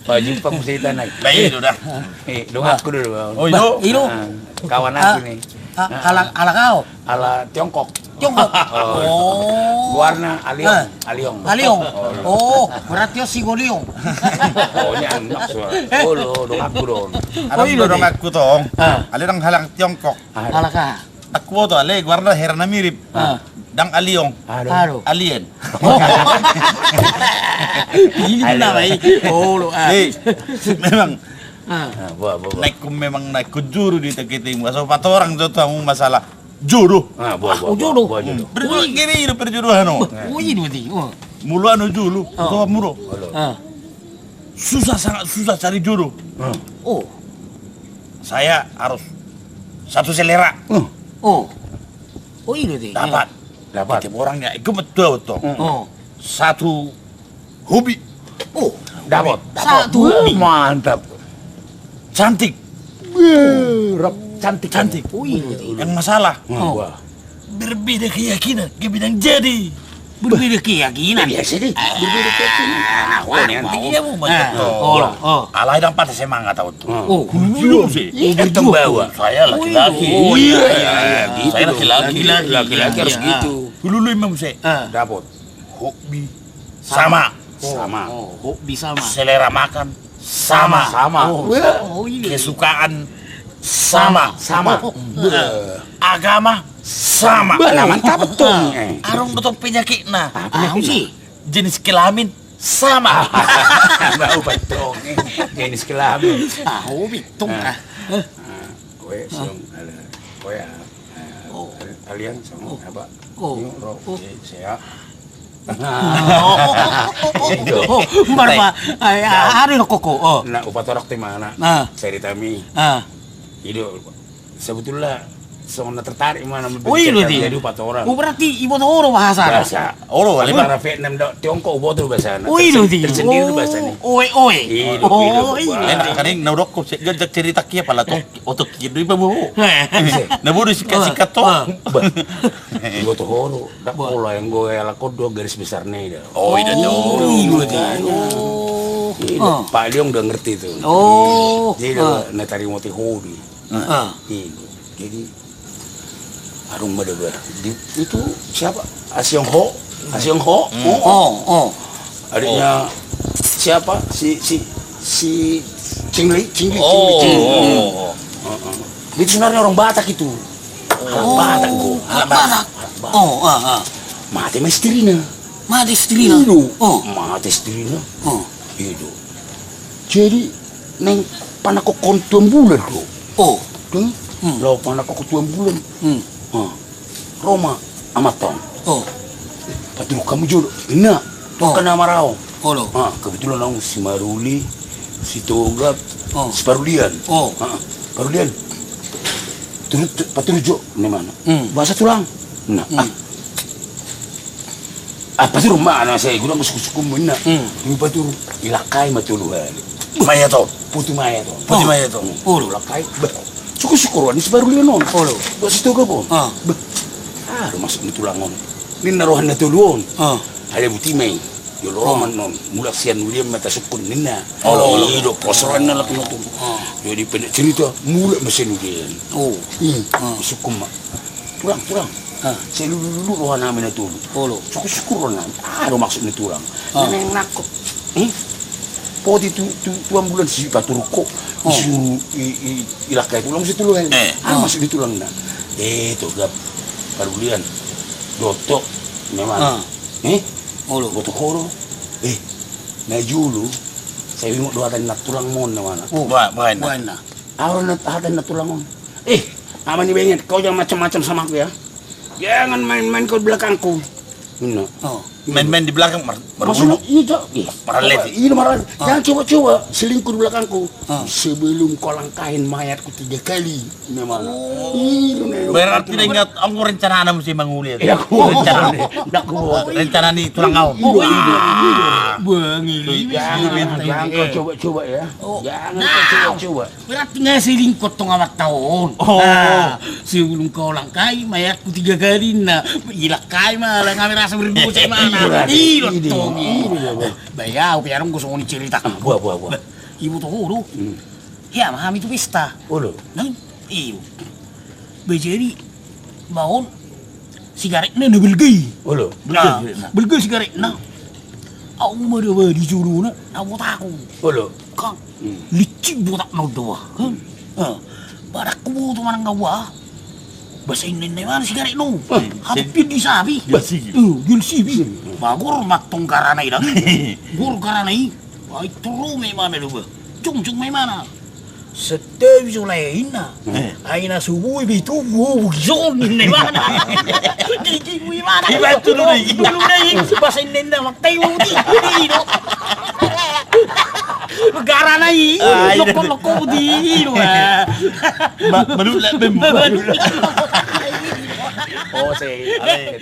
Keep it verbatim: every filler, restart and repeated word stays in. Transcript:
Pajumpang muse hita nai. Bah, i do da. Eh, donganku do. Oh, i do? Ah, kawan aku ni. Ala, ala ahu? Ala Tiongkok. Tiongkok. Oh. Goarna Aliong. Aliong. Aliong. Oh, berarti on si Goliong. Oh, ini anak suara. Olo, donganku do. Ala do donganku tong. Ale dang halang Tiongkok. Ala ka. Aku boto ale goarna hera na mirip. Dang Aliong. Alien. Ini nama i. Olo. Memang. Naikku memang naikku juru di takitimu. Aso patorang jo tu hamu masalah jodoh. Jodoh. Perjodohan. Gini do perjodohan on. Mulu anu julu. Tohamu do. Susah, sangat susah cari jodoh. Oh. Saya harus satu selera. Oh. Oh, i do. Dapat. Dapat. Tiap orang ya ikut betul betul. Oh. Satu hobi. Oh, dapat. Satu hobi. Mantap. Cantik. Cantik. Cantik. Oh, i do. Yang masalah. Berbeda keyakinan, gak bilang jadi. Berbeda keyakinan. Biasa deh. Berbeda keyakinan. Alai dang patah semangat au tu. Hulului muse. Saya laki-laki. Saya laki-laki. Laki-laki harus gitu. Hulului muse. Dapot. Hobi sama. Sama. Hobi sama. Selera makan sama. Sama. Kesukaan sama. Sama. Agama sama. Nah, mantap tong. Adong do tong penyakitna. Jenis kelamin sama. Bau betul. Jenis kelamin. Au bitung. Kowe song ale. Kowe ya. Aliang sama apa? Ro, saya. Mar ma, anu na koko. Nah, upatorang tu imana. Ceritami. I do. Sebetulna songon na tertarik imana. Oh, i do. Jadi upatorang. Oh, berarti iboto ho do bahasa. Bahasa. Olo, ale bahasa Vietnam do, Tiongkok, uboto do bahasana. Oh, i do. Tersendiri do bahasana. Oe, oe. I do. Kaning na udok ko ganjak cerita kia pala to. Oto kia do iba boho. Na bodo sikat-sikat to. Iboto ho do. Dak pola yang gue lakon do garis besarna i da. Oh, i do. Pak Liong udah ngerti tu. Oh. Jadi na tarimo ti hobi. Jadi adong ma da ba. Itu siapa? Asiong Ho. Asiong Ho. Oh. Adiknya siapa? Si si si Cingli, Cingli, Cingli, Cingli. Itu sebenarnya orang Batak itu. Anak Batak gua. Anak Batak. Oh, ah, ah. Mate ma istrina. Mate istrina. Ido. Oh. Mate istrina. Oh. Ido. Jadi naeng panakokhon tu ambulan do. Oh. Dong. Laho panakokhon tu ambulan. Ro ma amanta on. Oh. Paturuk hamu jolo. Inna. Toh kana maraon. Olo. Ah, kebetulan ahu si Maruli, si Togap, si Parulian. Oh. Ah, Parulian. Turut, paturuk jo, ni mana? Bahasa tulang. Nah, ah. Ah, paturuk mana saya guna suku-suku mana? Ini paturuk, ilakkai ma tolu hali. Maya to. Putu maya to. Putu maya to. Olo. Ilakkai. Suku-suku roan si Parulian on. Olo. Bahasa Togap on. Ah. Bah. Ah, ro masuk ni tulang on. Ninna rohana tolu on. Ah. Ada buti mai. Jolo roman non, mulak sian ulian ma tasungkun ninna. Olo, olo. Ido, pos roan na lak nonton. Jadi pendek cerita, mulak ma sian ulian. Oh. Sungkun ma. Tulang, tulang. Sai lulu-lulu roha nami na tolu. Olo. Suku-suku roha nami. Ah, do maksud ni tulang. Nang nangkok. Poti tu, tu, tu ambulan si paturuk ho. Disuruh i, i, ilakkai tulang si tolu hali. Ah, maksud ni tulang na. Eh, Togap. Parulian. Dohot ho. Memang. Eh? Olo. Boto ho do. Eh, na julu, sai bingung do hata ni natulang mon na mana. Oh, baen na. Ahu na hata ni natulang on. Eh, ama ni benget, kau jangan macam-macam sama aku ya. Jangan main-main kau di belakangku. Ninna. Oh. Main-main di belakang mar, maksudnya? Iya, maraleti. Jangan coba-coba selingkuh di belakangku. Sebelum kau langkahin mayatku tiga kali. Memang. Berarti na ingat, anggo rencanana muse manguli. Rencana ni tulang ahu. Jangan coba-coba ya. Jangan coba-coba. Berarti nunga selingkuh tong amanta on. Sebelum kau langkahi mayatku tiga kali na. Ilakkai ma, alai nami rasa berdosa ma. Nah, i do tong i. Ba, ia, au pe adong do songon i cerita. Boha, boha, boha. Iboto ho do. Hea ma hami tu pesta. Olo. Nah, i do. Ba, jadi, ba on sigaretna na balga i. Olo. Balga sigaretna. Au ma daba di jolona, na botahon. Olo. Kan. Licin botakna on daba, kan. Ba ndang huboto manang na boha. Ba sai ninna imana sigaretna on. Hatopian di sapi. Gilsibi. Gilsibi. Ba gor ma tong garana i da. Gor garana i. Ai turu ma imana daba. Jongjong ma imana. Santabi jo lae, ninna. Ai na so boi be tubu, boi jo ninna imana. Gigi boi imana. Iba turu da i. Turu da i. Ba sai ninna mangkai boti. I do. Garana i. Lokko-lokko boti i do. Manulak be. Manulak. O, se. Ale.